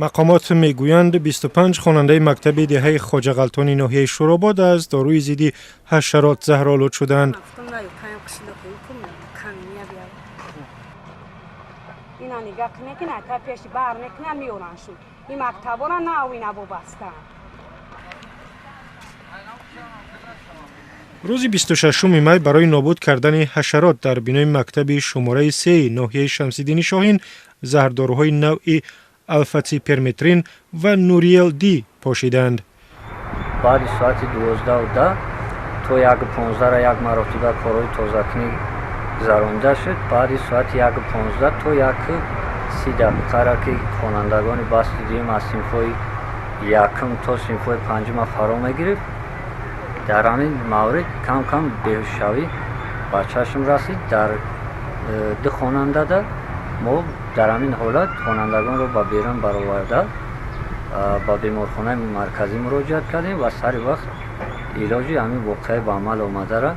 Мақомот мегӯянд, 25 хонандаи мактаби деҳаи Хоҷағалтони ноҳияи Шӯробод аз доруи зидди ҳашарот заҳролуд шуданд. Ина нигаҳ кунед, ки та пеши бар мекунанд, меоранд шуд. Ин мактабора нав ина бобастанд. Рӯзи 26 май барои нобуд кардани ҳашарот дар бинои мактаби шумораи 3 ноҳияи Шамсиддини Шоҳин заҳрдоруҳои навъи алфациперметрин ва Нуриел Ди пошиданд. Баъди соати 12:10 то 1:15 як маротиба корҳои тозакунӣ гузаронида шуд. Баъди соати 1:15 то 1:30 дақиқара, ки хонандагони басти дуюм аз синфҳои якум то синфҳои панҷума фаро мегирифт, дар ҳамин маврид кам кам беҳушшавӣ ба чашм расид дар ду хонандада. Мо дар ҳамин ҳолат хонандагонро ба берун бароварда, ба беморхонаи марказӣ муроҷиат кардем ва сари вақт илоҷи ҳамин воқеаи ба амал омадаро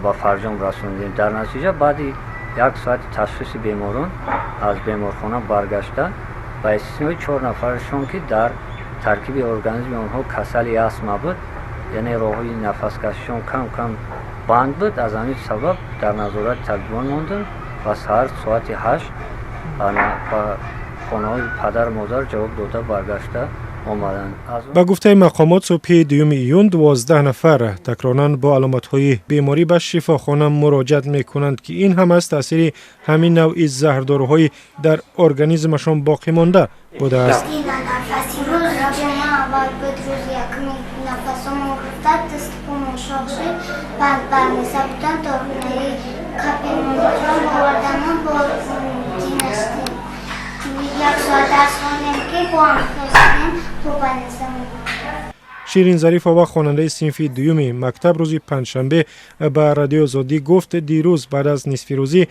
ба фарҷом расондем. Дар натиҷа, баъди як соати ташхиси беморон аз беморхона баргашта, ба истиснои чор нафарашон, ки дар таркиби организми онҳо касали астма буд, яъне роҳҳои нафаскашишон кам кам банд буд, аз ҳамин сабаб дар назорати табибон монданд ва саҳар соати 8 ба хонаҳои падару модар ҷавоб дода баргашта омаданд. Ба гуфтаи мақомот, субҳи 2 июн 12 нафар такронан бо аломатҳои беморӣ ба шифохона муроҷиат мекунанд, ки ин ҳам аз таъсири ҳамин навъи заҳрдоруҳои дар организмашон боқӣ монда будааст. Рӯзи ҷумъа аввал буд, рӯзи якуми нафасомон гирифта, дасту помон шох шуд. Баъд бармеза будан, дорухонаи капельницаро оварданам, бо динаштем. Як соат дарс хондем, ки бо ҳам хестем, бо больницамон. Ширин Зарифова, хонандаи синфи дуюми мактаб, рӯзи панҷшанбе ба Радиои Озодӣ гуфт, дирӯз баъд аз нисфирӯзӣ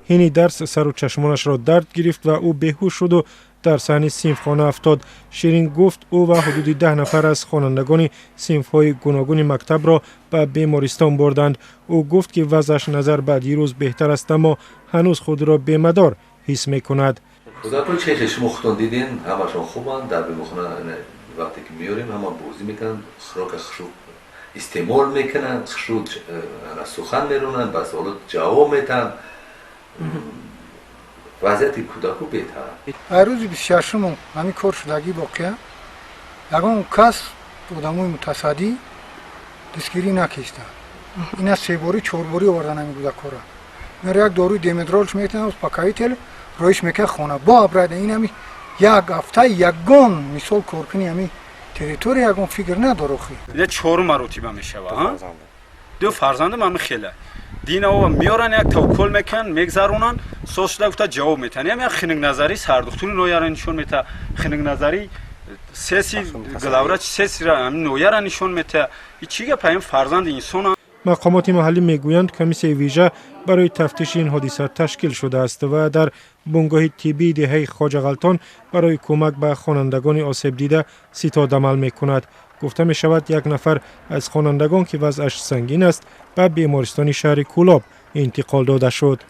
ҳини дарс сару чашмонашро дард гирифт ва ӯ беҳуш шуду дар саҳни синфхона афтод. Ширин гуфт, ӯ ва ҳудуди 10 нафар аз хонандагони синфҳои гуногуни мактабро ба бемористон бурданд. Ӯ гуфт, ки вазъаш назар ба дирӯз беҳтар аст, аммо ҳанӯз худро бемадор ҳис мекунад. Кӯдакон чӣ, шумо худтон дидин, ҳамашон хубанд. Дар беморхона вақте ки меорем, ҳама бозӣ мекунанд, хӯрока хушрӯ истеъмол мекунанд, хушрӯ сухан меронанд, ба саволот ҷавоб метаҳанд. Вазъияти кӯдаку беҳтар. Ай рӯзи 26-уму ҳамин кор шудагӣ воқеа, ягон кас, одамои мутасаддӣ дастгирӣ накистанд. Ина себорӣ, чорборӣ овардан ҳамин кӯдакҳоро. Инро як доруи димедролш метавонад, успокоитель роиш мекард, хона бо абрайда. Ин ҳами як ҳафта ягон мисол коркуни ҳами территория ягон фикр надор охи. Ина чорум маротиба мешава. Ду фарзандам ҳами хела дина меоран, як тавккул мекунанд, мегзаронанд, соз шуда гуфта ҷавоб метаҳанд. Ям як хинукназарӣ сардухтури нояра нишон мета, хинукназарӣ сеси главврач сесира ҳамин нояра нишон мета. И чӣ гапа, ин фарзанди инсон. Мақомоти маҳаллӣ мегӯянд, комиссияи вижа барои тафтиши ин ҳодиса ташкил шудааст ва дар бунгоҳи тиббии деҳаи Хоҷағалтон барои кӯмак ба хонандагони осебдида ситод амал мекунад. Гуфта мешавад, як нафар аз хонандагон, ки вазъаш сангин аст, ба бемористони шаҳри Кӯлоб интиқол дода шуд.